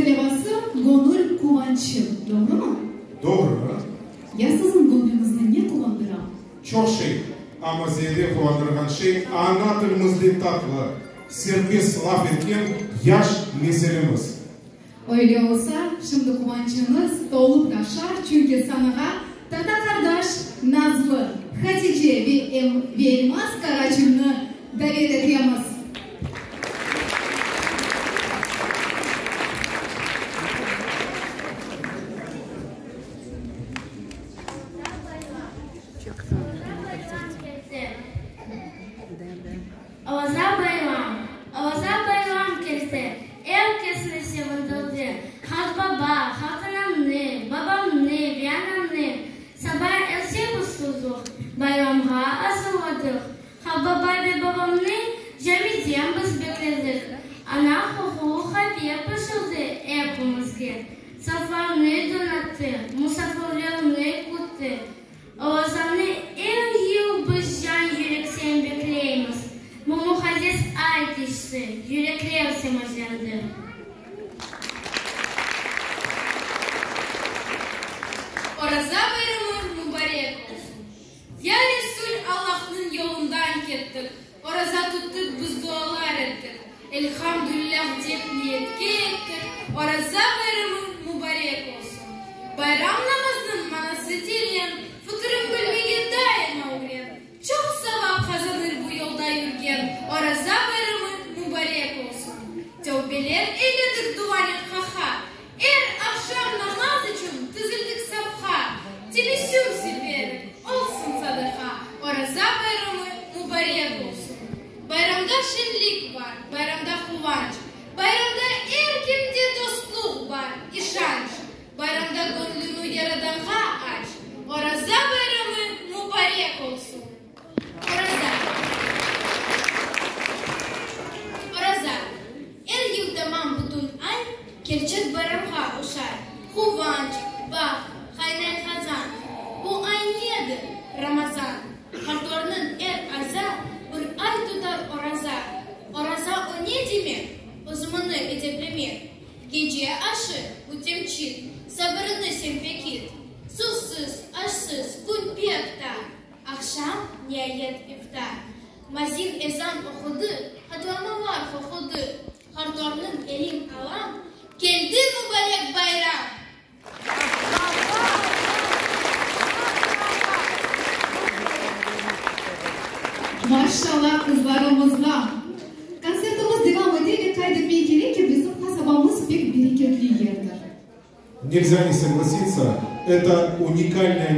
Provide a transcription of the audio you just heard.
Serlevası Göñül quvançı, doğrumı? Doğru. Ya siziñ göñlüñizni ne quvandıra? Çoq şey, amma ziyade quvandırğan şey ana tilimizde tatlı, serbest laf etken yaş nesilimiz. Öyle olsa, şimdi quvançıñız tolıp taşar, çünki sanağa tata-qardaş Nazlı, Hatice ve Elmaz Karaçınnı davet etemiz. Oraza bayram, Oraza bayram kelse, er kesni sevindirdi. Qartbaba, qartanamnı, babamnı ve anamnı saba erte biz turdıq, bayramğa azırladıq. Qartbaba ve babamnı camiden biz bekledik. Anam qoqulı qave pişirdi epimizge, sofranı donattı, musafirlerni kütti. Orazanı er yıl biz can-yürekten bekleymiz. Bu muqaddes ay tüşti, yürekler temizlendi. Oraza bayramı mubarek olsun! Ya Resül Allahnıñ yolundan kettik, oraza tuttıq biz dualar ettik, Elhamdülillah dep niyetke yettik, Oraza bayramı mubarek olsun! Bayram namazınıñ manası teren, Fikirin bilmege daima ögren, Çoq savap qazanır bu yolda yürgen, Oraza bayramı mubarek olsun! Tövbeler eyledik duanen haha, Er aqşam namaz içün tizildik safqa, Tebessüm seperik, olsun sadaqa, Oraza bayramı mubarek olsun! Bayramda şenlik bar, bayramda quvanç, Bayramda er kimde dostluq bar, işanç, Bayramda göñlüñi Yaradanğa aç, Oraza bayramı mubarek olsun! Oraza. Oraza, er yıl tamam bütün ay kerçek bayramğa oşay, quvanç, baht, qaynay qazan. Bu ay nedir? Ramazan. Qartlarnıñ er aza bir ay tutar oraza. Oraza o ne demek? Özüñni edeplemek. Gece aşı, bu temçit, sabırıñnı sen pekit. Suvsız, aşsız kün pek tar. Aqşam, niayet, iftar. Mazin ezan oqudı, hatlamalar qoquldı, Qartlarnıñ elin alam, keldi mubarek bayram! Maşallah qızlarımızğa! Kontsertimiz devam ete ve qayd etmek kerek ki, bizim qasabamız pek bereketli yerdir. Nelzâ ne soglasitsiya, eto unikalnoye.